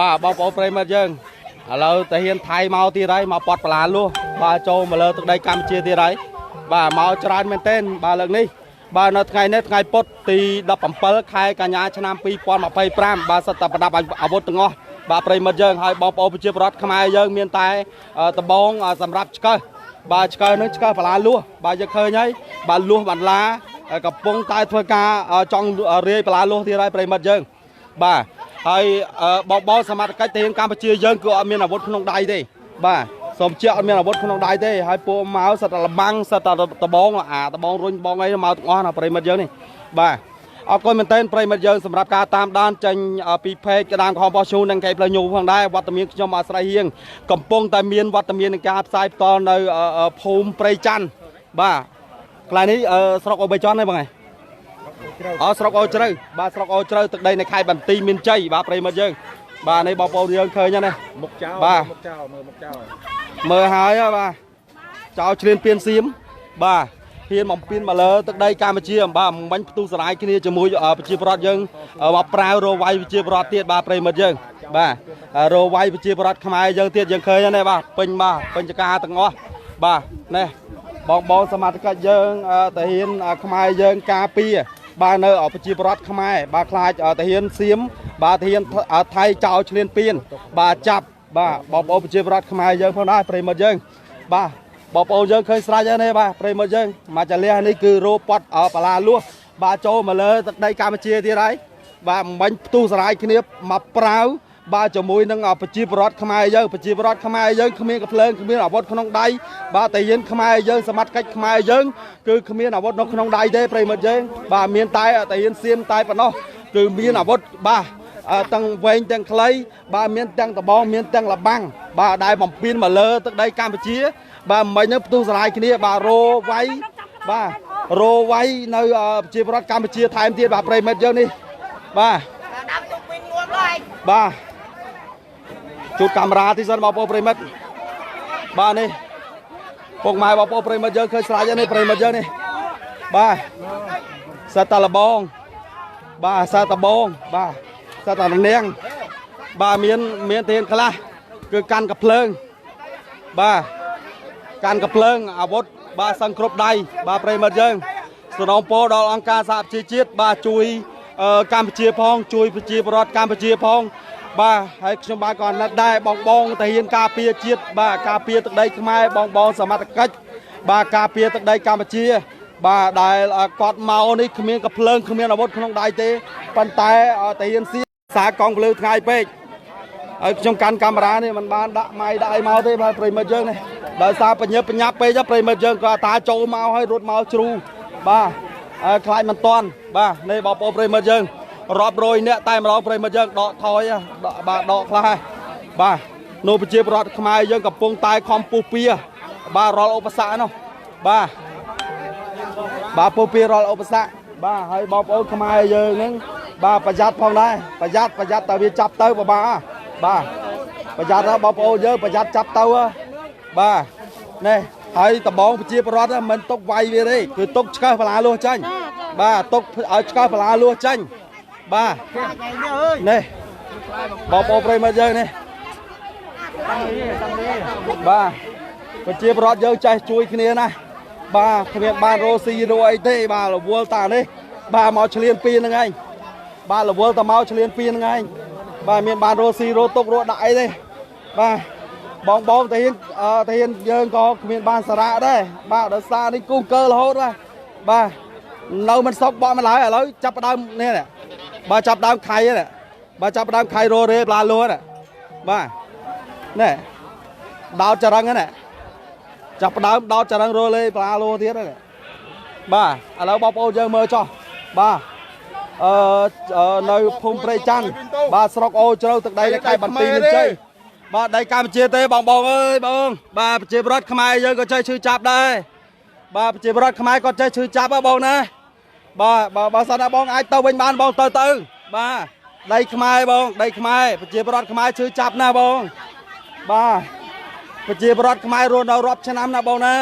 បាទបងប្អូនប្រិយមិត្តយើងឥឡូវតាហ៊ានថៃមកទៀតហើយមកពាត់បន្លាលួសបាទចូលមកលើទឹកដីកម្ពុជាទៀតហើយបាទមកច្រើនមែនទែនបាទលើកនេះបាទនៅថ្ងៃនេះថ្ងៃពុធទី17ខែកញ្ញាឆ្នាំ2025បាទសិតតែប្រដាប់អាវុធទាំងអស់បាទប្រិយមិត្តយើងហើយបងប្អូនប្រជាពលរដ្ឋខ្មែរយើងមានតែដបងសម្រាប់ឆ្កឹះបាទឆ្កឹះនឹងឆ្កឹះបន្លាលួសបាទយើងឃើញហើយបាទលួសបន្លាកំពុងតែធ្វើការចង់រាយបន្លាលួសទៀតហើយប្រិយមិត្តយើងបាទហើយបងបងសមត្ថកិច្ចទាហានកម្ពុជាយើងគឺអត់មានអាវុធក្នុងដៃទេបាទសូមជឿអត់មានអាវុធក្នុងដៃទេហើយពួកមកសិតតែលបាំងសិតតែដបងអាដបងរុញបងអីមកទាំងអស់ណាប្រិយមិត្តយើងនេះបាទអរគុណមែនទែនប្រិយមិត្តយើងសម្រាប់ការតាមដានចេញពីផេកក្តាមក្រហមប៉ុស្តិ៍ឈូនិងកែផ្លូវញូផងដែរវត្តមានខ្ញុំអាស្រ័យហៀងកំពុងតែមានវត្តមាននឹងការផ្សាយផ្ទាល់នៅភូមិព្រៃច័ន្ទបាទកន្លែងនេះស្រុកអូបៃចន់ទេបងឯងអស្រុកអូជ្រៅបាទស្រុកអូជ្រៅទឹកដីនៅខេត្តបន្ទាយមានជ័យបាទប្រិយមិត្តយើងបាទនេះបងប្អូនយើងឃើញហ្នឹង មុខចោលបាទមុខចោលមើលមុខចោលមើលហើយបាទចោលឆ្លៀនពៀនសៀមបាទហ៊ានបំពេញមកលើទឹកដីកម្ពុជាបាទមិញផ្ទុះសរាយគ្នាជាមួយប្រជាពលរដ្ឋយើងមកប្រាវរវាយប្រជាពលរដ្ឋទៀតបាទប្រិយមិត្តយើងបាទរវាយប្រជាពលរដ្ឋខ្មែរយើងទៀតយើងឃើញហ្នឹងបាទពេញបាទពេញចកាទាំងអស់បាទនេះបងបងសមត្ថកិច្ចយើងទាហានខ្មែរយើងការពារបាទនៅប្រជាពលរដ្ឋខ្មែរបាទខ្លាចទាហានសៀមបាទទាហានថៃចោលឆ្លៀនពៀនបាទចាប់បាទបងប្អូនប្រជាពលរដ្ឋខ្មែរយើងផងដែរប្រិយមិត្តយើងបាទបងប្អូនយើងឃើញស្រេចហើយនេះបាទប្រិយមិត្តយើងមកចាលះនេះគឺរោពាត់បលាលួសបាទចូលមកលើទឹកដីកម្ពុជាទៀតហើយបាទមិញផ្ទុះសរាយគ្នាមកប្រាវបាទជាមួយនឹងប្រជាពលរដ្ឋខ្មែរយើងប្រជាពលរដ្ឋខ្មែរយើងគ្មានកំភ្លើងគ្មានអាវុធក្នុងដៃបាទតែយើងខ្មែរយើងសមត្ថកិច្ចខ្មែរយើងគឺគ្មានអាវុធនៅក្នុងដៃទេប្រិយមិត្តយើងបាទមានតែតាហ៊ានសៀមតែប៉ុណ្ណោះគឺមានអាវុធបាទទាំងវែងទាំងខ្លីបាទមានទាំងដបងមានទាំងលបាំងបាទដែលបំពេញមកលើទឹកដីកម្ពុជាបាទមិញនឹងផ្ទុះសរាយគ្នាបាទរោវាយបាទរោវាយនៅប្រជាពលរដ្ឋកម្ពុជាថែមទៀតបាទប្រិយមិត្តយើងនេះបាទបាទជូតកាមេរ៉ាទីសិនបងប្អូនប្រិយមិត្តបាទនេះពុកម៉ែបងប្អូនប្រិយមិត្តយើងឃើញស្រេចហើយនេះប្រិយមិត្តយើងនេះបាទសិតតែលបងបាទសិតតែបងបាទសិតតែនាងបាទមានធានខ្លះគឺកាន់កាភ្លើងបាទកាន់កាភ្លើងអាវុធបាទសឹងគ្រប់ដៃបាទប្រិយមិត្តយើងសំណូមពរដល់អង្គការសហប្រជាជាតិបាទជួយកម្ពុជាផងជួយប្រជាពលរដ្ឋកម្ពុជាផងបាទហើយខ្ញុំបាទក៏ណិតដែរបងបងទាហានការពារជាតិបាទការពារទឹកដីខ្មែរបងបងសមត្ថកិច្ចបាទការពារទឹកដីកម្ពុជាបាទដែលគាត់មកនេះគ្មានកាភ្លើងគ្មានអាវុធក្នុងដៃទេប៉ុន្តែទាហានសៀសារកងភ្លើងថ្ងៃពេកហើយខ្ញុំកាន់កាមេរ៉ានេះมันបានដាក់ម៉ៃដាក់អីមកទេបាទប្រិយមិត្តយើងនេះដោយសារបញ្ញាបញ្ញាពេកប្រិយមិត្តយើងក៏តាចូលមកហើយរត់មកជ្រូបាទខ្លាចមិនតាន់បាទនេះបងប្អូនប្រិយមិត្តយើងរាប់រយអ្នកតែម្ដងប្រិយមិត្តយើងដកថយបាទដកខ្លះហើយបាទនោះប្រជាពលរដ្ឋខ្មែរយើងកំពុងតែខំពុះពៀបាទរាល់ឧបសគ្គនោះបាទបាទពុះពៀរាល់ឧបសគ្គបាទហើយបងប្អូនខ្មែរយើងហ្នឹងបាទប្រយ័ត្នផងដែរប្រយ័ត្នតែវាចាប់ទៅបាទបាទប្រយ័ត្នដល់បងប្អូនយើងប្រយ័ត្នចាប់ទៅបាទនេះហើយដបងប្រជាពលរដ្ឋមិនទុកវាយវាទេគឺទុកឆ្កឹះបន្លាលួសចាញ់បាទទុកឲ្យឆ្កឹះបន្លាលួសចាញ់បាទនេះបងប្អូនប្រិយមិត្តយើងនេះបាទប្រជាពលរដ្ឋយើងចេះជួយគ្នាណាបាទគ្មានបានរស់ស៊ីរស់អីទេបាទរវល់តានេះបាទមកឆ្លៀនពីហ្នឹងឯងបាទរវល់តាមកឆ្លៀនពីហ្នឹងឯងបាទមានបានរស់ស៊ីរស់ទុករស់ដាក់អីទេបាទបងបងទាហានយើងក៏គ្មានបានសារៈដែរបាទដោយសារនេះគូកើរហូតបាទនៅមិនសុកបក់មិនឡើយឥឡូវចាប់ដើមនេះបាទចាប់ដើមខៃនេះបាទចាប់ដើមខៃររេប្លាលួនេះបាទនេះដោតចរឹងនេះចាប់ដើមដោតចរឹងរលេប្លាលួទៀតនេះបាទឥឡូវបងប្អូនយើងមើលចុះបាទនៅភូមិព្រៃច័ន្ទបាទស្រុកអូជ្រៅទឹកដីនៅខេត្តបន្ទាយមានជ័យបាទដីកម្ពុជាទេបងបងអើយបងបាទប្រជាពលរដ្ឋខ្មែរយើងក៏ចេះឈឺចាប់ដែរបាទប្រជាពលរដ្ឋខ្មែរក៏ចេះឈឺចាប់ហ៎បងណាបាទបើសិនណាបងអាចទៅវិញបានបងទៅបាទដីខ្មែរបងដីខ្មែរប្រជាពលរដ្ឋខ្មែរឈឺចាប់ណាស់បងបាទប្រជាពលរដ្ឋខ្មែររស់នៅរាប់ឆ្នាំណាបងណា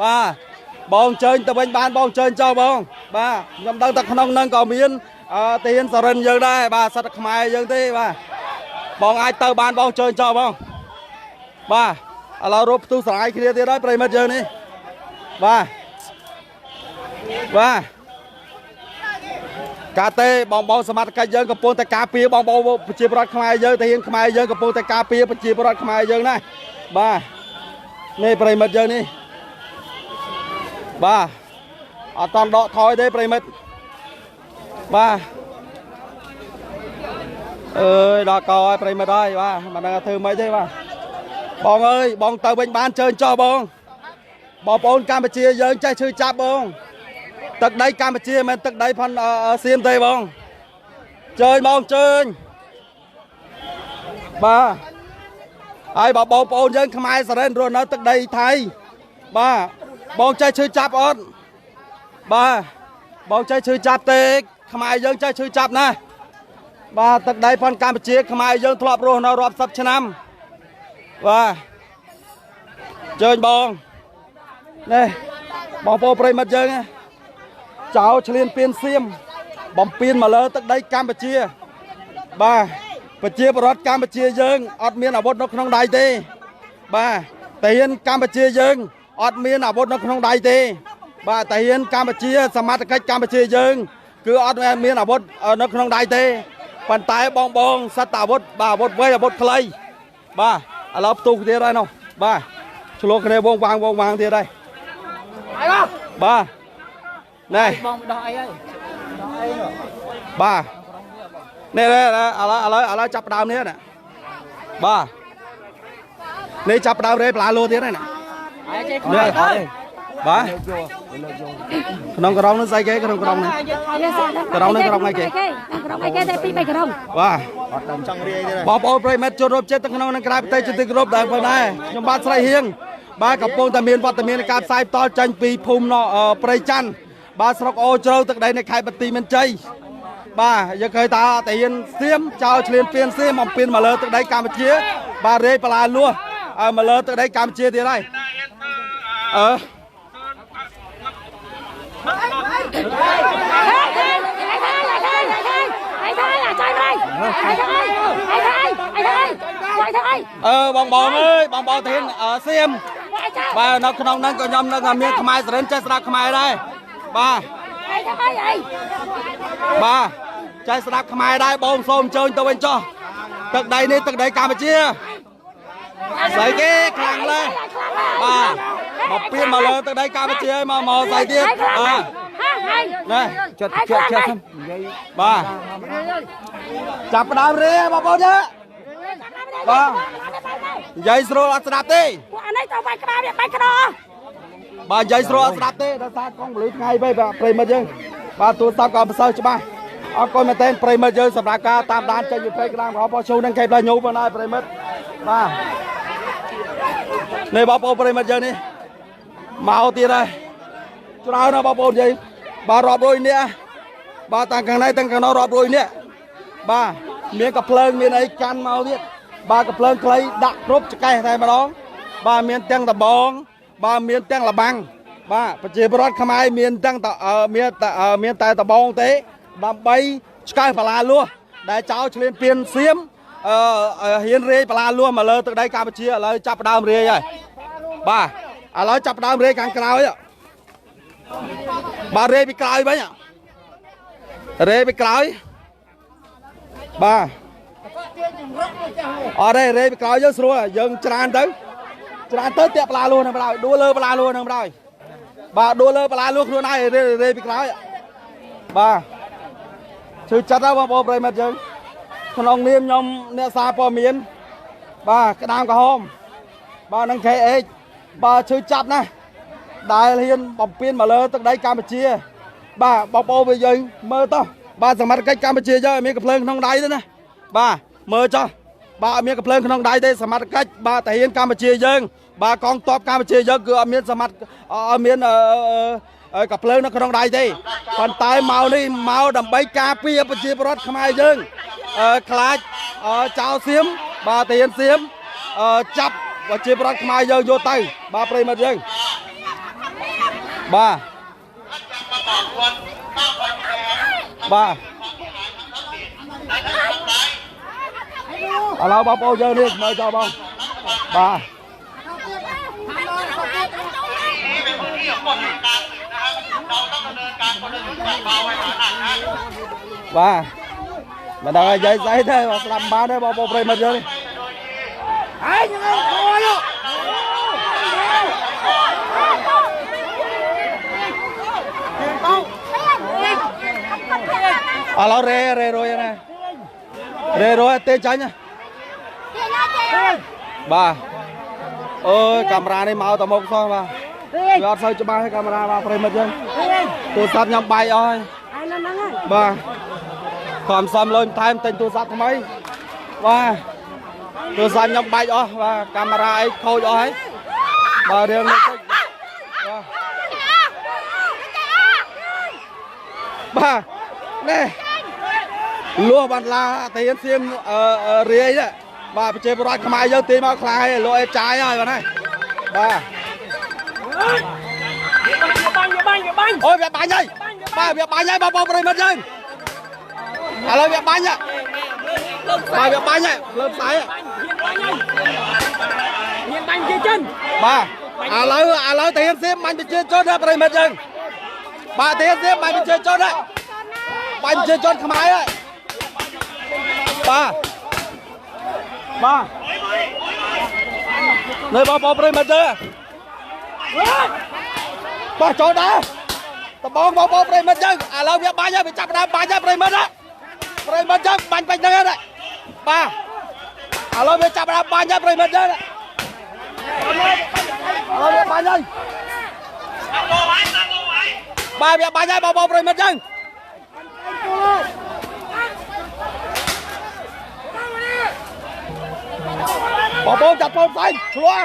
បាទបងជើញទៅវិញបានបងជើញចោលបងបាទខ្ញុំដឹងតែក្នុងហ្នឹងក៏មានទាហានសរិនយើងដែរបាទសិតតែខ្មែរយើងទេបាទ បងអាចទៅបានបងជើញចោលបងបាទឥឡូវរកផ្ទុះស្រ័យគ្នាទៀតហើយប្រិមិត្តយើងនេះបាទបាទកាទេបងបងសមត្ថកិច្ចយើងកំពុងតែការពារបងបងប្រជាប្រដ្ឋខ្មែរយើងទាហានខ្មែរយើងកំពុងតែការពារប្រជាប្រដ្ឋខ្មែរយើងណាបាទនេះប្រិមិត្តយើងនេះបាទអត់តន់ដកថយទេប្រិមិត្តបាទអើយដល់កឲ្យប្រិមិត្តហើយបាទមិនដឹងថាធ្វើម៉េចទេបាទបងអើយបងទៅវិញបានជើញចោះបងបងប្អូនកម្ពុជាយើងចេះឈឺចាប់បងទឹកដីកម្ពុជាមិនទឹកដីផនសៀមទេបងជើញបងជើញបាទហើយបើបងប្អូនយើងខ្មែរសរិនរស់នៅទឹកដីថៃបាទបងចេះឈឺចាប់អត់បាទបងចេះឈឺចាប់ទេខ្មែរយើងចេះឈឺចាប់ណាស់បាទទឹកដីផនកម្ពុជាខ្មែរយើងធ្លាប់រស់នៅរាប់សិបឆ្នាំបាទជើញបងនេះបងប្អូនប្រិមិត្តយើងចោលឆ្លៀនពៀនសៀមបំពេញមកលើទឹកដីកម្ពុជាបាទប្រជាពលរដ្ឋកម្ពុជាយើងអត់មានអាវុធនៅក្នុងដៃទេបាទទាហានកម្ពុជាយើងអត់មានអាវុធនៅក្នុងដៃទេបាទទាហានកម្ពុជាសមត្ថកិច្ចកម្ពុជាយើងគឺអត់មានអាវុធនៅក្នុងដៃទេប៉ុន្តែបងបងសត្វអាវុធបាទអាវុធវែងអាវុធខ្លីបាទឥឡូវផ្ទុះទៀតហើយនោះបាទឆ្លោះគ្នាវងវាងវងវាងទៀតហើយបាទនេះ បងដោះអីហើយដោះអីបាទនេះឥឡូវចាប់ដើមនេះណាបាទនេះចាប់ដើមរេផ្លាលួទៀតហើយណាបាទក្នុងក្រុងនោះស្អីគេក្នុងក្រុងនេះក្រុងនេះក្រុងអីគេក្រុងអីគេតែពី3ក្រុងបាទអត់ដឹងចង់រាយទេបងប្អូនប្រិមិត្តជនរួមជាតិទាំងក្នុងនិងក្រៅប្រទេសជាទីគោរពដែលផងដែរខ្ញុំបាទស្រីហៀងបាទកំពុងតែមានវត្តមាននៃការផ្សាយផ្ទាល់ចេញពីភូមិព្រៃច័ន្ទបាទស្រុកអូជ្រៅទឹកដីនៃខេត្តបន្ទាយមានជ័យបាទយើងឃើញថាទាហានសៀមចោលឆ្លៀនពៀនសៀមអំពៀនមកលើទឹកដីកម្ពុជាបាទរេបលាលួសមកលើទឹកដីកម្ពុជាទៀតហើយអឺអឺបងបងអើយបងបងទាហានសៀមបាទនៅក្នុងហ្នឹងក៏ខ្ញុំនឹងមានខ្មែរសរិនចេះស្ដាប់ខ្មែរដែរបាទបាទចេះស្ដាប់ខ្មែរដែរបងសូមអញ្ជើញទៅវិញចុះទឹកដីនេះទឹកដីកម្ពុជាស្អីគេខ្លាំងលើបាទមកពៀនមកលើទឹកដីកម្ពុជាឲ្យមកមកស្អីទៀតបាទនេះ ចិត្តចិត្តចិត្តនិយាយបាទចាប់ផ្ដើមរេបងប្អូនទេបាទនិយាយស្រួលអត់ស្ដាប់ទេពួកអានេះទៅវាយក្បាលវាបាច់ក្តោបាទនិយាយស្រួលអត់ស្ដាប់ទេដោយសារកងពលិថ្ងៃពេកបាទប្រិមិត្តយើងបាទទូរស័ព្ទក៏មិនសូវច្បាស់អរគុណមែនទែនប្រិមិត្តយើងសម្រាប់ការតាមដានចេញពីព្រៃក្តាមរបស់ឈូនិងកេផ្លែញូផងដែរប្រិមិត្តបាទនេះបងប្អូនប្រិមិត្តយើងនេះមកទៀតហើយច្រើនណាស់បងប្អូនយើងបាទរាប់រយនាក់បាទតាំងខាងនេះតាំងខាងនោះរាប់រយនាក់បាទមានកាភ្លើងមានអីកាន់មកទៀតបាទកាភ្លើងខ្លីដាក់គ្រប់ចកេះតែម្ដងបាទមានទាំងដបងបាទមានទាំងលបាំងបាទប្រជាពលរដ្ឋខ្មែរមានទាំងមានតែដបងទេដើម្បីឆ្កឹះបលាលួសដែលចោលឆ្លៀនពៀនសៀមហ៊ានរាយបលាលួសមកលើទឹកដីកម្ពុជាឥឡូវចាប់ដើមរាយហើយបាទឥឡូវចាប់ដើមរាយខាងក្រោយបាទរាយពីក្រោយវិញរាយពីក្រោយបាទអត់ទេរាយពីក្រោយយើងស្រួលយើងច្រានទៅច្រានទៅតាក់បលាលួសនឹងបណ្ដោយដួលលើបលាលួសនឹងបណ្ដោយបាទដួលលើបលាលួសខ្លួនឯងរាយពីក្រោយបាទឈឺចិត្តហើយបងប្អូនប្រិមិត្តយើងក្នុងនាមខ្ញុំអ្នកសារព័ត៌មានបាទក្តាមក្រហមបាទនឹង KH បាទឈឺចាប់ណាស់ដែលហ៊ានបំពេញមកលើទឹកដីកម្ពុជាបាទបងប្អូនវាយើងមើលតោះបាទសមត្ថកិច្ចកម្ពុជាយើងអត់មានកំភ្លើងក្នុងដៃទេណាបាទមើលចុះបាទអត់មានកំភ្លើងក្នុងដៃទេសមត្ថកិច្ចបាទទាហានកម្ពុជាយើងបាទកងទ័ពកម្ពុជាយើងគឺអត់មានសមត្ថអត់មានកំភ្លើងនៅក្នុងដៃទេប៉ុន្តែមកនេះមកដើម្បីការពារប្រជាពលរដ្ឋខ្មែរយើងខ្លាចចោលសៀមបាទទាហានសៀមចាប់ប្រជាពលរដ្ឋខ្មែរយើងយកទៅបាទប្រិមិត្តយើងបាទបាទ ឥឡូវបងប្អូនយើងនេះមើលចោលបងបាទបាទមិនដឹងនិយាយស្អីទេបាទស្ដាប់បានទេបងប្អូនប្រិមិត្តយើងនេះ ឯងខយ ឥឡូវរេរេរយណារេរយទេចាញ់បាទអើយកាមេរ៉ានេះមកតមុខសោះបាទវាអត់សូវច្បាស់ទេកាមេរ៉ាបាទប្រិមិត្តយើងទូរស័ព្ទខ្ញុំបាយអស់ហើយបាទខំសំលុយថែមទិញទូរស័ព្ទថ្មីបាទទូរស័ព្ទខ្ញុំបាយអស់បាទកាមេរ៉ាអីខូចអស់ហើយបាទរឿងនេះតិចបាទនេះលួសបានឡាទានសៀមរាយបាទប្រជាពលរដ្ឋខ្មែរយើងទាញមកខ្លាយលក់អេចាយហើយបាទណាបាទ បាញ់បាញ់បាញ់ អូយវាបាញ់ហើយបាទវាបាញ់ហើយបងប្អូនប្រិមិត្តយើងឥឡូវវាបាញ់បាទវាបាញ់ហើយលើផ្សាយ ហ៊ានបាញ់ប្រជាជន បាទឥឡូវទានសៀមបាញ់ប្រជាជនណាប្រិមិត្តយើងបាទទានសៀមបាញ់ប្រជាជនណាបាញ់ប្រជាជនខ្មែរហើយបាទបាទនេះបងប្អូនប្រិមិត្តយើងបាទចូលដែរដបងបងប្អូនប្រិមិត្តយើងឥឡូវវាបាញ់ហើយវាចាប់ដើមបាញ់ហើយប្រិមិត្តណាប្រិមិត្តយើងបាញ់បាញ់ហ្នឹងហើយបាទឥឡូវវាចាប់ដើមបាញ់ហើយប្រិមិត្តយើងឥឡូវវាបាញ់ហើយបាទវាបាញ់ហើយបងប្អូនប្រិមិត្តយើងបងប្អូនចាត់បងផ្សេងឆ្លោះ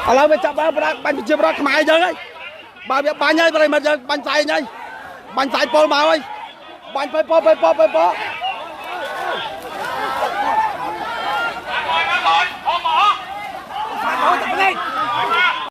ឥឡូវវាចាប់បានបាញ់ប្រជាពលរដ្ឋខ្មែរយើងហើយបាទវាបាញ់ហើយប្រិមិត្តយើងបាញ់ផ្សែងហើយបាញ់ផ្សែងពលមកហើយបាញ់ទៅពោទៅពោទៅពោ